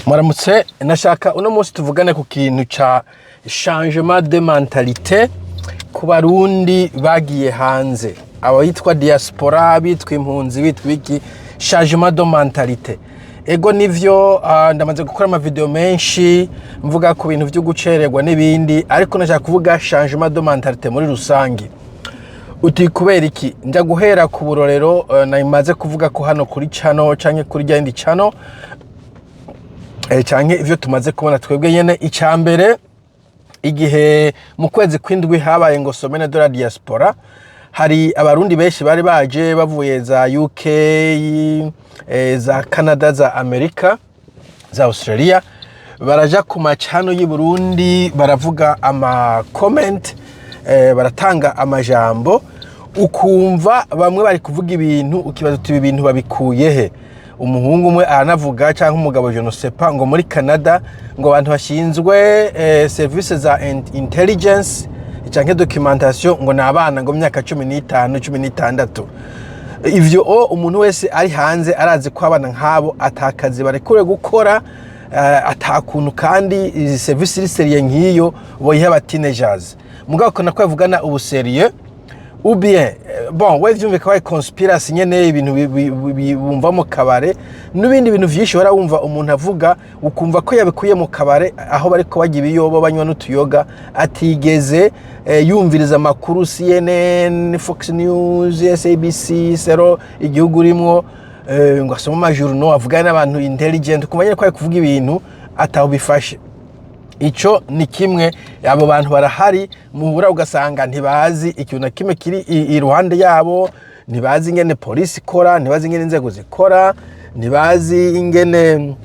Muramutse. Nashaka uno munsi tuvugane ku kintu ca changement de mentalité ku Barundi bagiye hanze, abayitwa diaspora, bitwa impunzi, bitwa iki. Changement de mentalité, ego nivyo. Ndamaze gukora amavideo menshi mvuga ku bintu vyo gucererwa n'ibindi, ariko nashaka kuvuga changement de mentalité muri rusange. Uti kubera iki? Njya guhera ku burorero namaze kuvuga ko hano kuri channel canke kuri rya yindi channel, canke ivyo tumaze kubona twebwe nyene. Icya mbere, igihe mu kwezi kw'indwi habaye ngo semaine de la diaspora, hari Abarundi benshi bari baje bavuye za UK, za Canada, za Amerika, za Australia, baraja ku macano y'i Burundi, baravuga ama comment, baratanga amajambo, ukumva bamwe bari kuvuga ibintu ukibaza uti: "Ibi bintu babikuye he?" Umuhungu umwe aranavuga, cyangwa umugabo, je ne sais pas, ngo muri Canada ngo abantu bashinzwe service za intelligence canke documentation ngo ni abana ngo myaka 15, 16. Ivyo o umuntu wese ari hanze arazi ko abana nk'abo atakazi barekure gukora, atakuntu kandi izi service iri sérieux nk'iyo boyiha aba teenagers. Mugabo ko nako bavugana ubu sérieux ou bien, bon, we vyumve ko ari conspiracy nyene, ibintu bumva mu kabare n'ibindi bintu vyinshi. Uhora wumva umuntu avuga, ukumva ko yabikuye mu kabare aho bariko barya ibiyobo, banywa n'utuyoga, atigeze yumviriza amakuru CNN, Fox News, SABC, sero igihugu urimwo, ngo asome amajournaux, avugane n'abantu intelligent, ukumva nyene ko ari kuvuga ibintu ataho bifashe. Ico ni kimwe. Abo bantu barahari, muhura ugasanga ntibazi ikintu na kimwe kiri iruhande yabo, ntibazi ingene polisi ikora, ntibazi ingene inzego zikora, ntibazi ingene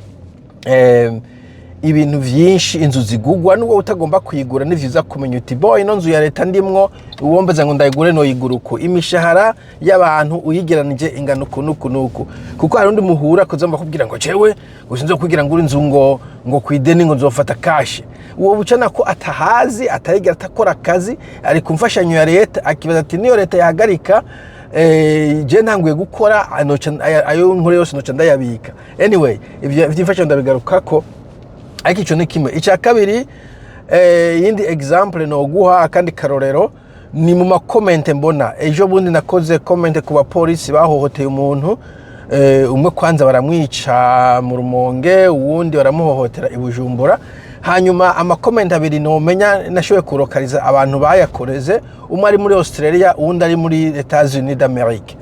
ibintu vyinshi, inzu zigugwa. Nubwo utagomba kuyigura, ni vyiza kumenya uti: "Bo ino nzu ya leta ndimwo, uwombaza ngo ndayigure noyigura uku, imishahara y'abantu uyigeranije ingana uku nuku nuku." Kuko hari undi muhura kuzomba kubwira ngo: "Jewe ngo sinzo kugira ngo inzu ngo kwideni, ngo nzofata cash." Uwo bucana ko atahazi, atarigera atakora akazi, ari ku mfashanyo ya leta, akibaza ati: "Niyo leta yahagarika, je ntanguye gukora, ayo nkore yose noca ndayabika." Anyway, ivyo vy'imfashanyo ndabigarukako, ariko ico ni kimwe. Icya kabiri, yindi example noguha, akandi karorero, ni mu macomments mbona. Ejo bundi nakoze comment ku bapolisi bahohoteye umuntu, umwe kwanza baramwica mu Rumonge, uwundi baramuhohotera i Bujumbura. Hanyuma amacomments abiri nomenya nashoboye kurokariza abantu bayakoreze, umwe ari muri Australia, uwundi ari muri Etats-Unis d'Amerique.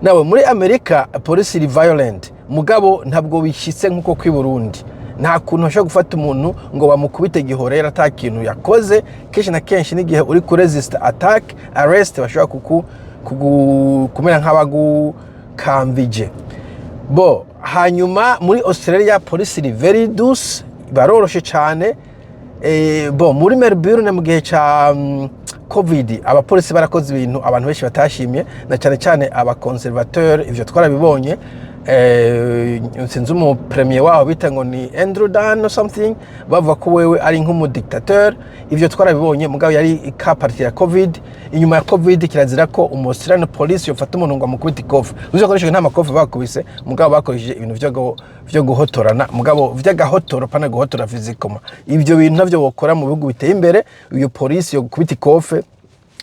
Nawe muri Amerika polisi iri violent, mugabo ntabwo bishyitse nk'uko kw'i Burundi. Nta kuntu bashobora gufata umuntu ngo bamukubite gihorera ata kintu yakoze. Kenshi na kenshi n'igihe uri ku resist attack, arrest, bashobora kumera nk'abagukamvije. Bo hanyuma muri Australia polisi iri very douce, baroroshe cyane. Bo muri Melbourne mu gihe ca COVID, abapolisi barakoze ibintu abantu benshi batashimye, na cyane cyane abaconservateur. Ivyo twarabibonye. Sinzi umu premier waho bita ngo ni Andrew Dunn or something, bavuga ko wewe ari nk'umudictateur. Ivyo twarabibonye, mugabo yari ka partie ya COVID. Inyuma ya COVID kirazira ko umu Australian police yofata umuntu ngo amukubite ikofi. Uzi ko nta makofi bakubise, mugabo bakoresheje ibintu vyo guhotorana, mugabo vy'agahotoro, pana guhotora physiquement. Ivyo bintu navyo bokora mu bihugu biteye imbere. Iyo polisi yo gukubita ikofe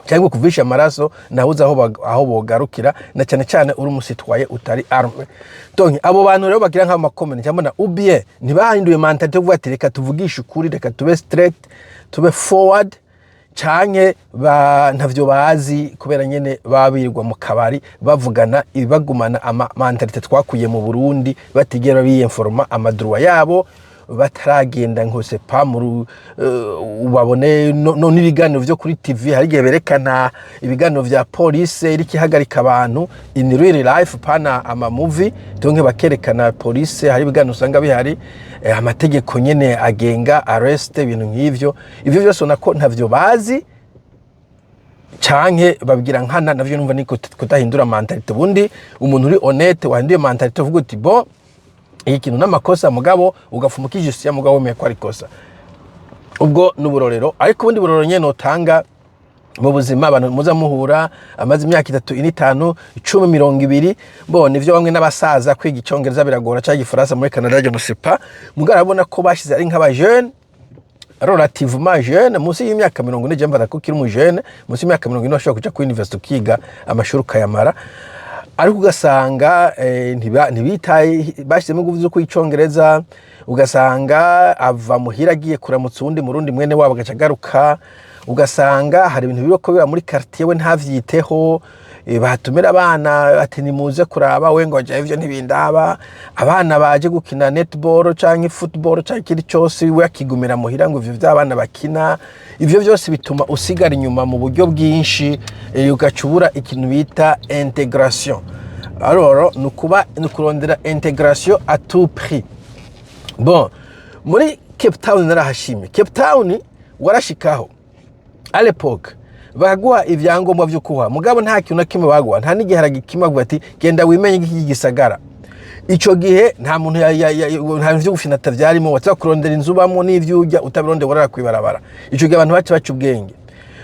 cyangwa kuvisha amaraso, nahuze aho aho bogarukira, na cyane cyane uri umusitwaye utari arme. Donc abo bantu rero bagira nk'amacomments cyangwa na ubie ntibahinduye mentalité yo kuvuga ati: "Reka tuvugishe ukuri, reka tube straight, tube forward," canke ba ntavyo bazi kubera nyene babirirwa mu kabari bavugana, bagumana ama mentalité twakuye mu Burundi, batigera biyinforma amadroits yabo, bataragenda ngo sepa mu ubabone no n'ibiganiro vyo kuri TV. Hari igihe berekana ibiganiro vya police iriko ihagarika abantu in real life, pana ama movie. Donc bakerekana police, hari ibiganiro usanga bihari, amategeko nyene agenga arrest, ibintu nk'ivyo. Ivyo vyose ubona ko ntavyo bazi canke babwira nkana. Navyo numva ni kudahindura mentalité. Ubundi umuntu uri honnête wahinduye mentalité, uvuga uti: "Bon, iki kintu n'amakosa," mugabo ugafuma ukijisiya, mugabo wemeye ko ari ikosa. Ubwo ni uburorero. Ariko ubundi burorero nyene notanga Mu buzima abantu muza muhura amaze imyaka 3, 4, 5, 10, 20, bon, ivyo bamwe n'abasaza kwiga Icyongereza biragora cyangwa Igifaransa muri Canada, je ne sais pas. Mugabo arabona ko bashize ari nk'aba jeune, relativement jeune, munsi y'imyaka 40. Je mbara ko kiri mu jeune munsi y'imyaka 40 bashobora kuja kuri university, ukiga amashuri ukayamara. Ariko ugasanga ntibitaye, bashyizemo ingufu zo kwicongereza. Ugasanga ava muhira agiye kuramutsa uwundi Murundi mwene wabo, agaca agaruka. Ugasanga hari ibintu biriko biba muri quartier, we ntavyiteho. Batumira abana ati: "Nimuze kuraba", we ngo: "Jewe ivyo ntibindaba." Abana baje gukina netball canke football canke ikindi cose, we akigumira muhira ngo ivyo vy'abana bakina. Ivyo vyose bituma usigara inyuma mu buryo bwinshi, ugaca ubura ikintu bita intégration. Alors ni ukuba ni ukurondera intégration à tout prix. Bon, muri Cape Town narahashimye. Cape Town warashikaho à l'époque bakaguha ibyangombwa vyo kuha, mugabo nta kintu na kimwe baguha, nta n'igiharage kimwe. Baguha ati: "Genda wimenye iki gisagara." Ico gihe nta muntu nta bintu vyo gufinata vyarimo. Waza kurondera inzu ubamwo n'ivyo urya, utabirondera urara kwibarabara. Ico gihe abantu baca baca ubwenge.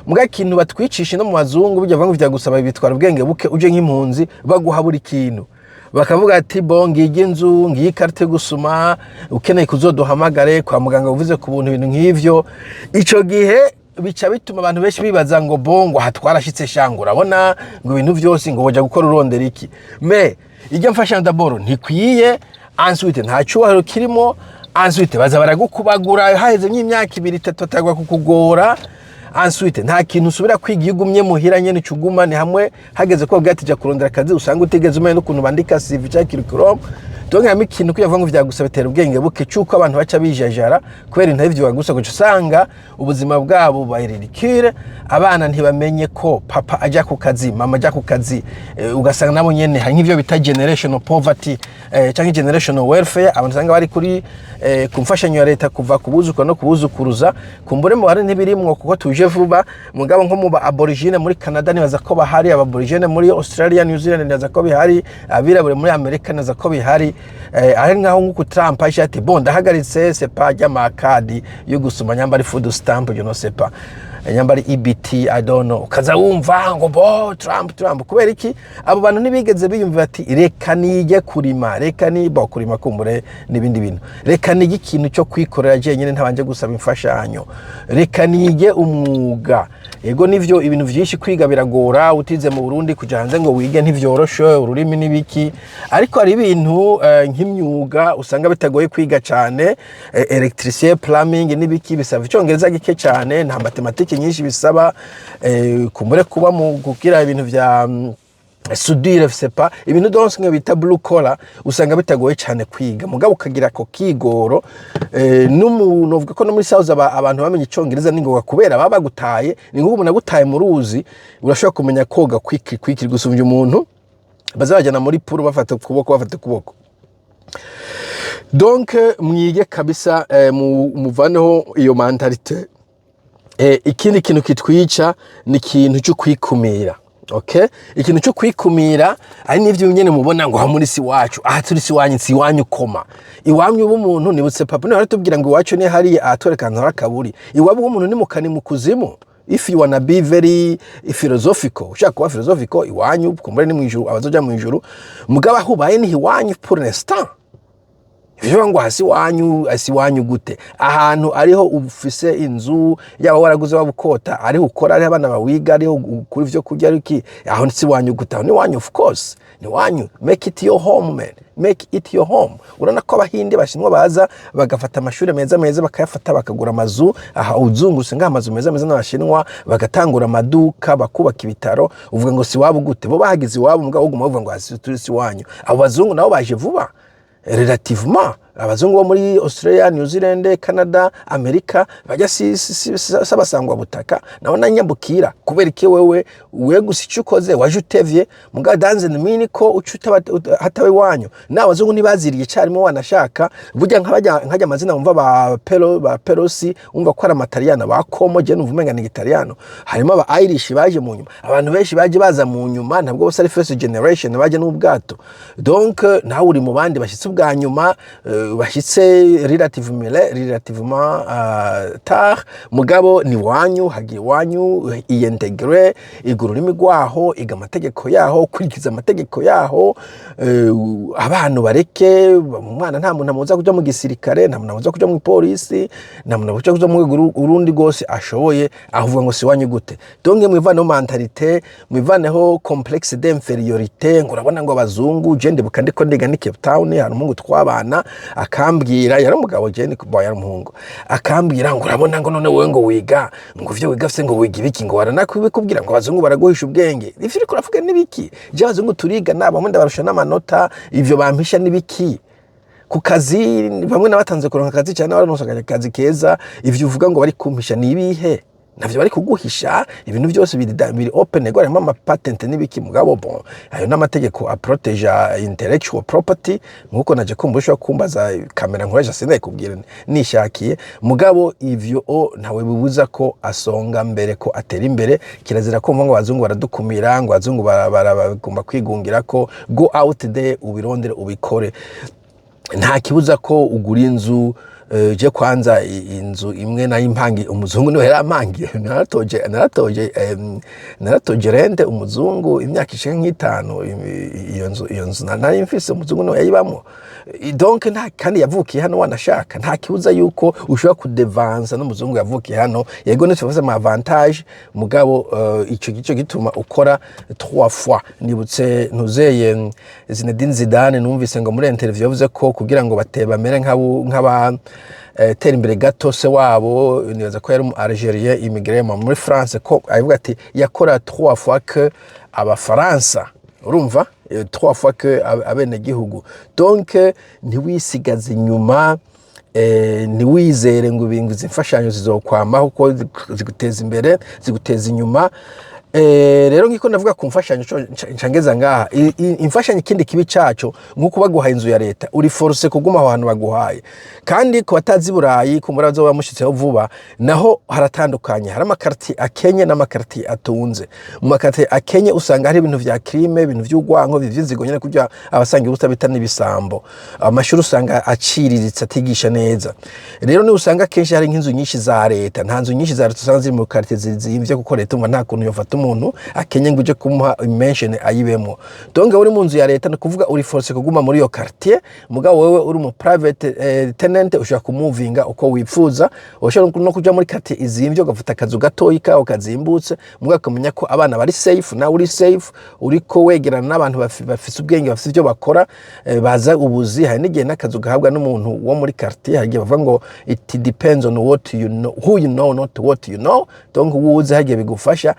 Muga ikintu batwicisha no mu bazungu bijya ngo vyagusaba bitwara ubwenge buke. Uje nk'impunzi baguha buri kintu, bakavuga ati: "Bon, ngiyi inzu, ngiyi carte yo gusuma, ukeneye kuzoduhamagare kwa muganga uvuze ku buntu." Ibintu nk'ivyo ico gihe bica bituma abantu benshi bibaza ngo: "Bon, ngo aha twarashitse shango, urabona ngo ibintu vyose ngo boja gukora urondera iki?" Mais iryo mfashanyo d'abord ntikwiye, ensuite nta cyubahiro kirimo, ensuite baza baragukubagura haheze nk'imyaka 2, 3, batagwa kukugora. Ensuite nta kintu usubira kwiga iyo ugumye muhira nyene. Icuguma ni hamwe hageze ko babwira ati: "Jya kurondera akazi", usanga utigeze umenya n'ukuntu bandika CV cyangwa curriculum. Donc harimo ikintu kuyavuga ngo vyagusaba bitera ubwenge buke, cyuko abantu baca bijajara kubera intare ivyo bagusa, kuko usanga ubuzima bwabo bubaye ridicule. Abana ntibamenye ko papa ajya ku kazi, mama ajya ku kazi. Ugasanga nabo nyene hari nk'ivyo bita generational poverty cyangwa generational welfare. Abantu usanga bari kuri ku mfashanyo ya leta kuva ku buzukuru no kubuzukuruza. Kumbure mu bari ntibirimwo kuko tuje vuba, mugabo nko mu ba aborigine muri Canada nibaza ko bahari, aba aborigine muri Australia, New Zealand nibaza ko bihari, abirabure muri Amerika nibaza ko bihari. Ari nkaho nk'uku Trump aje ati: "Bon, ndahagaritse sepa ry'amakadi yo gusoma, nyamba ari food stamp, je ne sais pas, nyamba ari EBT, I don't know." Ukaza wumva ngo: "Bo Trump, Trump." Kubera iki? Abo bantu ntibigeze biyumva ati: "Reka nige kurima, reka ni bo kurima kumbure n'ibindi bintu, reka nige ikintu cyo kwikorera jenyine ntabanje gusaba imfashanyo, reka nige umwuga." Ego nivyo, ibintu vyinshi kwiga biragora utize mu Burundi. Kuja hanze ngo wige ntivyoroshe, ururimi n'ibiki. Ariko hari ibintu nk'imyuga usanga bitagoye kwiga cyane, electricien, plumbing n'ibiki, bisaba Icyongereza gike cyane, nta matematike nyinshi bisaba. Kumbure kuba mu kugira ibintu vya soudure, sais pas, ibintu donc nka bita blue collar, usanga bitagoye cyane kwiga, mugabo ukagira ako kigoro. N'umuntu uvuga ko no muri South abantu bamenye Icyongereza n'ingoga kubera baba bagutaye. Ni nk'ubu umuntu agutaye mu ruzi, urashobora kumenya koga kwiki kwiki gusumbya umuntu bazabajyana muri pool bafata ukuboko, bafata ukuboko. Donc mwige kabisa, muvaneho iyo mentalité. Ikindi kintu kitwica ni ikintu cyo kwikumira. Okay, ikintu cyo kwikumira ari n'ivyo nyene mubona ngo aha muri si wacu, aha turi si wanyu, si iwanyu koma iwanyu w'umuntu. Nibutse papa niwe aratubwira ngo iwacu ni hariya, ahatwereka ahantu hari akaburi. Iwabo w'umuntu ni mukani mu kuzimu. If you wanna be very philosophical, ushaka kuba philosophical, iwanyu kumbure ni mwijuru, abazoja mwijuru. Mugabo aho ubaye ni iwanyu pour l'instant. Ivyo ngo hasi wanyu, hasi wanyu gute? Ahantu ariho ufise inzu, yaba waraguze, waba ukota, ariho ukora, ariho abana bawiga, ariho ukura ivyo kurya, ariko aho si wanyu gute? Aho ni wanyu, of course ni wanyu. Make it your home, man, make it your home. Urabona ko Abahinde, Bashinwa baza bagafata amashuri meza meza, bakayafata, bakagura amazu. Aha uzungurutse ngaha, amazu meza meza n'Abashinwa, bagatangura amaduka, bakubaka ibitaro. Uvuga ngo si wabo gute? Bo bahageze iwabo, mugabo uguma bavuga ngo hasi turi si wanyu. Abo bazungu nabo baje vuba relativement. Abazungu bo muri Australia, New Zealand, Canada, Amerika bajya si abasangwa butaka, nabo nanyambukira. Kubera iki wewe we gusa icyo ukoze waje utevye, mugabo doesn't mean ko uca hataba iwanyu. N'abazungu ntibaziriye icyarimwe. Wanashaka burya nk'abajya nkajya amazina wumva ba Pelo, ba Pelosi, wumva ko ari Amataliyano, ba Como, je numva umenga ni Igitaliyano. Harimo aba Irish baje mu nyuma. Abantu benshi baje baza mu nyuma, ntabwo bose ari first generation baje n'ubwato. Donc nawe uri mu bandi bashyitsi ubwa nyuma. Bashyitse relativement tard, mugabo ni wanyu, hagiye wanyu, iyintegre, iga ururimi rwaho, iga amategeko yaho, kurikiza amategeko yaho. Abantu bareke umwana. Nta muntu amubuza kuja mu gisirikare, nta muntu amubuza kuja mu polisi, nta muntu amubuza kuja mu rwego urundi rwose ashoboye. Ahuvuga ngo si wanyu gute? Donc mwivaneho mentalité, mwivaneho complexe d'infériorité, ngo urabona ngo abazungu. Je ndibuka ndiko ndiga ni Cape Town, hari umuhungu twabana akambwira, yari umugabo, je bo yari umuhungu, akambwira ngo urabona ngo none wowe ngo wiga, ngo ivyo wiga fise, ngo wiga ibiki, ngo baranakubikubwira ngo abazungu baraguhisha ubwenge. Ivyo uriko uravuga n'ibiki? Je abazungu turiga bamwe ndabarusha n'amanota. Ivyo bampisha n'ibiki? Ku kazi bamwe nabatanze kuronka akazi cyane, baronse akazi keza. Ivyo uvuga ngo bari kumpisha ni ibihe? Navyo bari kuguhisha. Ibintu byose biri open. Ego, harimo ama patent n'ibiki, mugabo bon, ayo n'amategeko aproteja intellectual property. Nkuko naje kumva ushobora kumbaza kamera nkoresha, sindayikubwira nishakiye. Mugabo ivyo o ntawe bibuza ko asonga mbere, ko atera imbere. Kirazira kumva ngo abazungu baradukumira, ngo abazungu bagomba kwigungira ko. Go out there, ubirondere, ubikore. Nta kibuza ko ugura inzu. Je kwanza inzu imwe nayo impangi umuzungu niwe yarampangiye. Naratoje rente umuzungu imyaka ishika nk'itanu. Iyo nzu nari mfise, umuzungu niwe yayibamwo. Donc nta kandi yavukiye hano wanashaka. Nta kibuza yuko ushobora kudevansa n'umuzungu yavukiye hano. Yego, nitufise ama avantage, mugabo ico gico gituma ukora trois fois. Nibutse ntuzeye Zinedine Zidane, numvise ngo muri interview yavuze ko kugira ngo bate bamere nk'aba tera imbere gato, se wabo nibaza ko yari umu Algérien immigré muri France, ko avuga ati yakora trois fois que abafaransa, urumva, trois fois que abenegihugu. Donc ntiwisigaze inyuma, ntiwizere ngo ibintu izi imfashanyo zizokwamaho, kuko ziguteza imbere, ziguteza inyuma. Rero nkiko ndavuga ku mfashanyo, nca ngeza ngaha. Imfashanyo, ikindi kibi caco, nkuko baguhaye inzu ya leta, uri forcé kuguma aho hantu baguhaye. Kandi ku batazi Burayi, kumbura bazoba bamushitseho vuba, naho haratandukanye. Hari ama quartier akenye n'ama quartier atunze. Mu ma quartier akenye usanga hari ibintu vya crime, ibintu vy'urwanko, vy'inzigo nyene, kurya abasanga ubusa bita n'ibisambo. Amashuri usanga aciriritse, atigisha neza. Rero ni usanga kenshi hari nk'inzu nyinshi za leta. Nta nzu nyinshi za leta usanga ziri mu quartier zizimvye, kuko leta umva nta kuntu yofata umuntu akenye ngo uje kumuha mansion ayibemo. Donc uri mu nzu ya leta, ni kuvuga uri forcé kuguma muri iyo quartier. Mugabo wewe uri mu private tenant, ushobora kumuvinga uko wifuza. Ushobora no kuja muri quartier izimvye, ugafata akazu gatoyi kaho kazimbutse, mugabo ukamenya ko abana bari safe, nawe uri safe, uriko wegerana n'abantu bafise ubwenge, bafise ivyo bakora, baza ubuzi. Hari n'igihe n'akazu gahabwa n'umuntu wo muri quartier. Hari igihe bavuga ngo it depends on what you know, who you know, not what you know. Donc wuze hagiye bigufasha.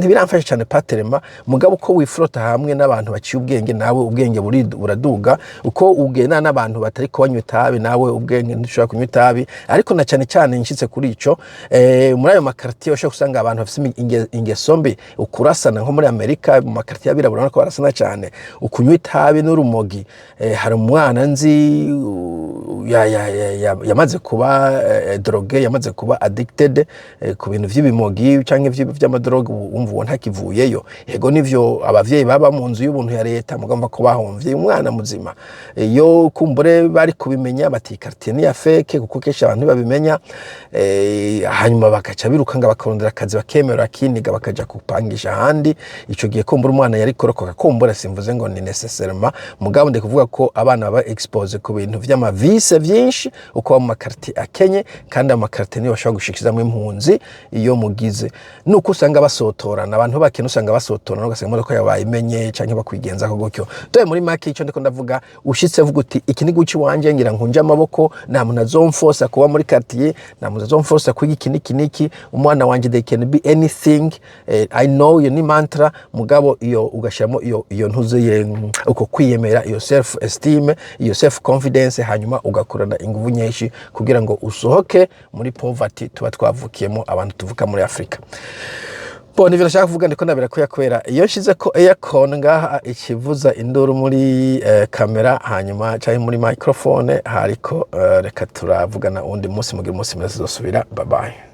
Ntibiramfasha cyane paterema, mugabo uko wifrota hamwe n'abantu baciye ubwenge, nawe ubwenge buraduga. Uko ugenda n'abantu batari banywa itabi, nawe ubwenge ntushobora kunywa itabi. Ariko na cyane cyane nshitse kuri ico, muri ayo ma quartier ushobora gusanga abantu bafise ingeso mbi, ukurasana, nko muri Amerika mu ma quartier y'abirabura urabona ko barasana cyane, ukunywa itabi n'urumogi. Hari umwana nzi yamaze kuba drogué, yamaze kuba addicted ku bintu vy'ibimogi canke vy'ama drogue. Ubu wumva uwo ntakivuyeyo. Yego, nivyo abavyeyi baba mu nzu y'ubuntu ya leta, mugomba ko bahomvye umwana muzima. Iyo kumbure bari kubimenya bati quartier ni ya fake, kuko kenshi abantu ntibabimenya, hanyuma bakaca birukanga bakarondera akazi, bakemera akiniga, bakaja kupangisha ahandi. Ico gihe kumbura umwana yari kurokoka. Kumbura, simvuze ngo ni nécessairement, mugabo ndi kuvuga ko abana baba exposé ku bintu vy'ama vices vyinshi uko baba mu ma quartier akenye. Kandi ama quartier niyo bashobora gushikizamwo impunzi. Iyo mugize nuko usanga basotorana, abantu bakene usanga basotorana, ugasanga imodoka yawe bayimenye canke bakwigenzako gutyo. Dore muri make ico ndiko ndavuga: ushitse vuga uti iki ni guci wanje, ngira nkunje amaboko, nta muntu azomfosa kuba muri quartier, nta muntu azomfosa kwiga iki niki niki. Umwana wanje, they can be anything. I know iyo ni mantra, mugabo iyo ugashiramo iyo ntuze uko kwiyemera, iyo self esteem, iyo self confidence, hanyuma ugakorana inguvu nyinshi kugira ngo usohoke muri poverty tuba twavukiyemo, abantu tuvuka muri Afrika. Bon, ivyo nashaka kuvuga ndiko ndabirakuya kubera iyo nshize ko aircon ngaha ikivuza induru muri kamera, hanyuma canke muri microphone. Hariko reka turavugana uwundi munsi. Mugira umunsi mwiza, tuzosubira. Bye bye.